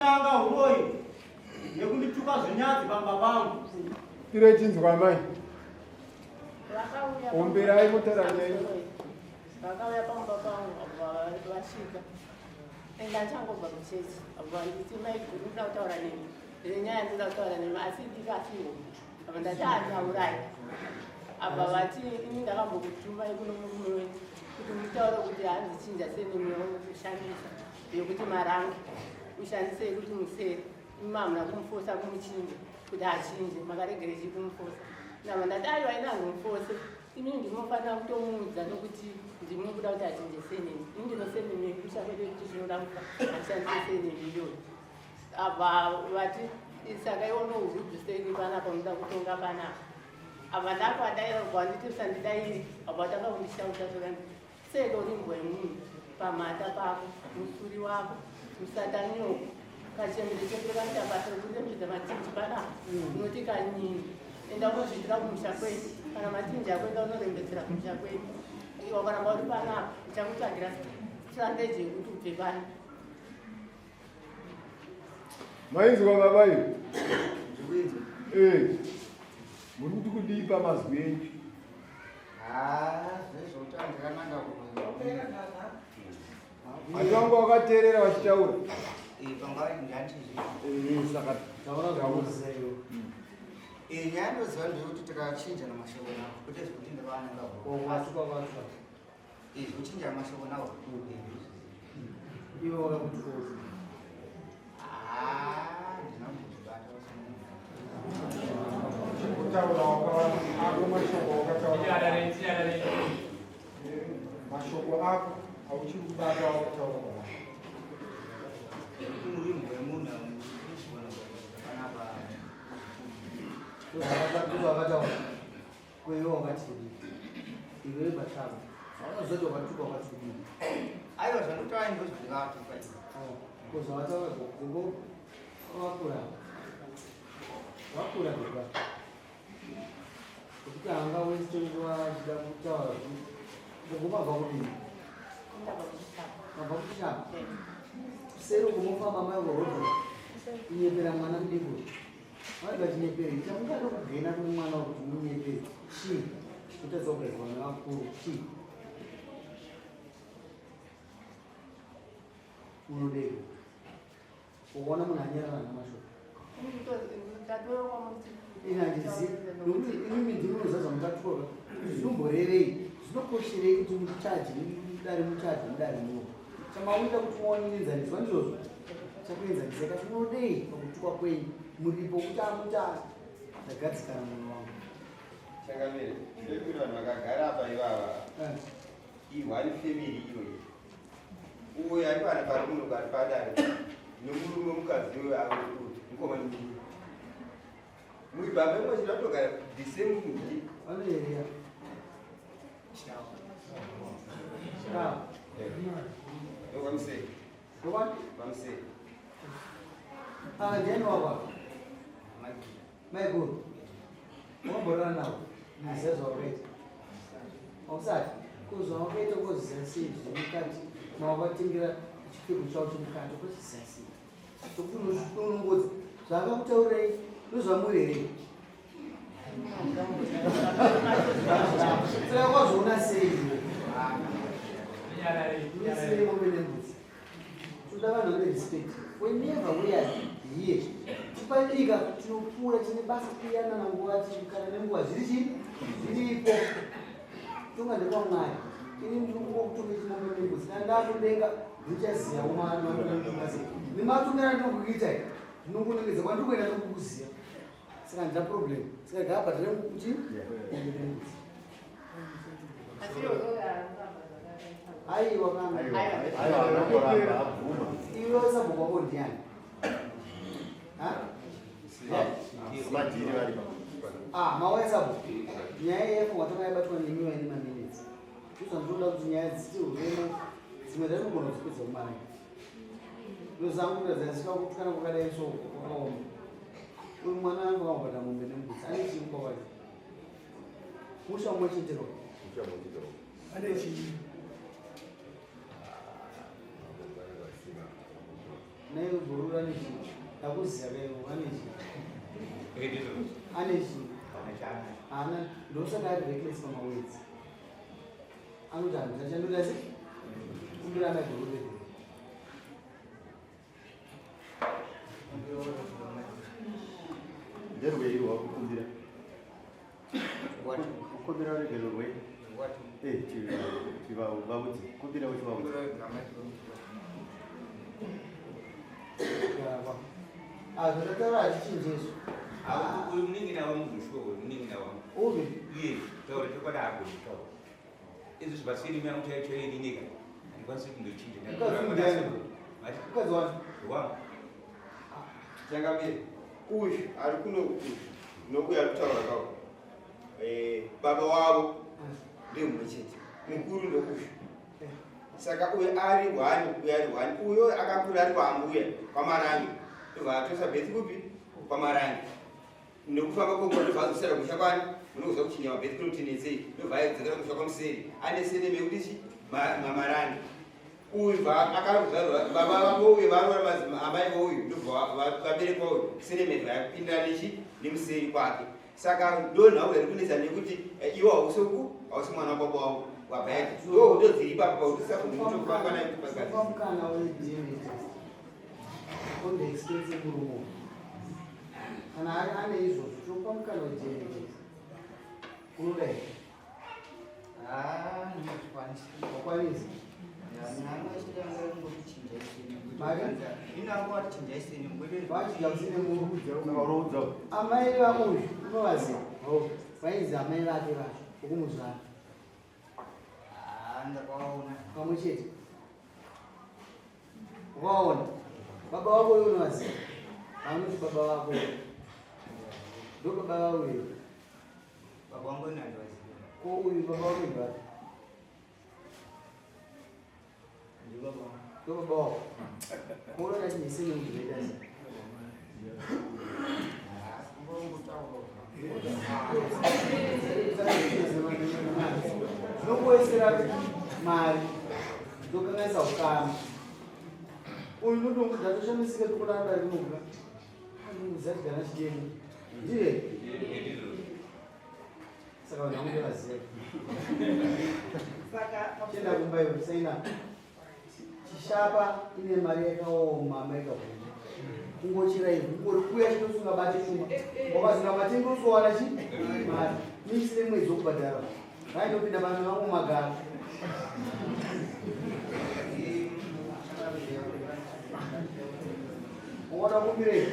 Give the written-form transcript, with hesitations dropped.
Tanga huroyi nekundituka zvinyadzi pamba pangu. Tire chinzwa amai. Omberai motara nyaya. Vakauya pamba pangu vasvika. Enda achangobva kuchechi. Abva nditi mai guru ndoda kutaura nemi. Ndine nyaya ndoda kutaura nemi asi ndikasiwo. Abva ndati ataurai. Abva vati ini ndakambokutumai kuno murume wenyu kuti mutaure kuti hanzi chinja senemi kushandisa. Yekuti marangi ushandise yekuti musere imi hamuna kumufosa kumuchinja kuti achinje makaregere chii kumufosa ndabva ndati aiwa ini handimufose imi ndinofanira kutomuudza nokuti ndimi kuda kuti achinje senemi ini ndino senemi yekusha kwete kuti zvinoda kufa ashandise senemi iyoyo abva vati saka iwe unouruduseni panapa unoda kutonga panapa abva ndakwadai abva nditi usandidairi abva tanga kundishauta zvakanzi Seke uri mbwa yemunhu pamhata pako musuri wako musatanyoko kachembere chembere kanoita basa rekurembedza matinji panapa unoti kanyini enda unozviitira kumusha kwenyu kana matinji ako enda unorembedzera kumusha kwenyu iwe ukaramba uri panapa ndichakutsvagira strategy yekuti ubve pano. Mainzwa baba iyo? Eh. Muri kuti kudii pamazwi enyu? Asi vanga vakateerera vachitaura. Eh, saka taura zvaunoziva iwe. Eh, nyaya ndoziva ndeyekuti takachinjana mashoko nawo kwete zvekuti ndakavananga watuka watuka Eh, zvekuchinjana mashoko nawo iwe wakakutuka. Ah, ndina kuzvibata. Kutaura ako mashoko wakataura. Mashoko ako auchiri kubata wakataura kwavari. Muri wemunhu panapa. Ndozvakataura kwewe wakati kudii iwewe pachako zvaunozoti wakatuka wakati kudii? Aiwa, zvandikutaura ndizvo zvandikatuka. Ko zvawataura gogo vakura vakura gogo kuti anga wese nguva achida kutaura gogo mabva kudii? Mabva kuchapa kuseri uko mofamba mai kurodho kunyepera mwana mudiki vanhu vachinyeperi chamungada kugena kune mwana wekuti munyeperi chii kutadza kugadzwa vana vakuru chii unodei ukaona munhu anyarara namashoko inandizivi nokuti imimi ndimi munoziva zvamukatuka zvinomborevei zvinokosherei kuti muchaje mudare muchaje mudare muno chamauita kuti muone muenzaniswa ndizvozvo chakuenzanisai kasi munodei pakutukwa kwenyu muripo kuti amuta ndagadzikana munhu wangu. Changamire, ndekuti vanhu vakagara apa ivava i-one family iyoyi. Uyo ari pana pari kuno ari padare nomurume mukadzi uyo avo mukoma nemukuru. Muibaba imwe chete vatogara the same mudhi. Vanoeria. Ndokwamisei. Ndokwani? Kwamisei. Ah, ndiani wako? Maiguru. Wakamborara nawo? Muziva zvawakaita. Hausati? Ko zvawakaita ukoziva sei zvemukati mawakatengera chipfeko chavo chemukati ukoziva sei? Sokuti unongodza zvaakakutaurirai ndozvamuri here? Saka wazviona sei iwe? Sei mombe nembudzi? Toda vanhu vane respect. Whenever we are here, tipadika tinopfuura tine basa kuyanana nguva kana nenguva zviri chii zviripo. Tonga ndekwaMwari. Ini ndiri kungokutonga chimombe nembudzi. Kana ndakudenga ndichaziva umwana wandinotonga sei. Nematongero andinokuitai ndinongonongedza kwandiri kuenda ndokukuziva. Saka handina problem. Saka gaabhadhare kuti mombe nembudzi. Aiwa kana. Iwe sabhuku wako ndiani? Ha? Ah, mauya sabhuku. Nyaya iyi yafunga tanga yabatwa nemi vaine maminutes. Ndozvandinoda kuti nyaya dziti uremo dzimwe dzatinogona kudzipedza kumaraini. Ndozangu kuratidza kutukana kwakadai so kwakaoma. Uyu mwana angu akabhadhara mombe nembudzi ane chii kumba kwake? Musha umwe chete ro. Ane chii? Naiwe bhururu ane chii? Ndakuziva kaiwo ane chii? Ane chii? Haana, ndosaka ari reckless pamawedzi. Anoti handina chandoda se? Kumbira ana bhururu redu. Nderwei rwakukumbira? Kukumbira ruregero rwei? Eh, chivaudze. Kumbira uchivaudze. Ah, zvandataura hachichinji izvo. Uyu munin'ina wangu mushuwa uyu munin'ina wangu. Upi? Iye, taura chokwadi haagoni kutaura. Izvo zvipasiri yangu chaiyo chaiyo ininika. Handikwanisi kundochinja. Mukadzi ndiani? Mukadzi wani? Wangu. Changamire, uyu ari kuno uyu nokuya ari kutaura kawo. Baba wavo ndemumwe chete, mukuru ndokuyu. Saka uyu ari hwani, uyu ari hwani. Uyo akakura ari kwaambuya kwaMarange, ndobva atoisa bhethi kupi? KwaMarange. Nekufamba kwenguva ndobva azosara kumusha kwani, munoziva kuchinja mabhethi kunotinetsei, ndobva adzokera kumusha kwaMuseri. Ane seneme yekuti chi Marange. Uyu akazvarwa baba vako uyu varoora amai vouyu ndobva vaberekwa uyu seneme yapinda nechi nemuseri kwake. Saka ndo nhau iri kunetsa nekuti iwe hausi hausi mwana wababa wangu wabva yati ndo hondo dziri ipapo pakuti sakutofamba nayo kuti pagadzirise. Mukana weDNA test on the expense yemurume uyu. Kana ane izvozvo topa mukana weDNA test. Unoda here? Ah, ndinozvikwanisa. Wakwanisa? Vachinja usine murume. Amai vauyu unovaziva? Vainzi amai vake vacho vokumuzvara. Pamwe chete. Ukaona baba vako uyo unovaziva? Vanoti baba vako ndo baba vauyu. Ko uyu baba vako ndivati? Ndo baba wako. Ko unoda chinyise nemunhu zvinoita sei? Zvinokuwedzera mari, zvokanganisa ukama. Uyu unotongodza toshamisika tokuona dare rinobva. Anoudza tigana chidemo. Ndiye? Saka vanhu vangu vaziva. Chienda kumba iwe saina. Chishapa ine mari yakaoma mai kabvunza. Kungochera ivhu kungori kuya chinosunga bate chuma. Wakazinga matengo usowana chi mari. Misi nemwedzi wokubhadhara. Vaindopinda vanhu vangu magara. Unoda kumbirei?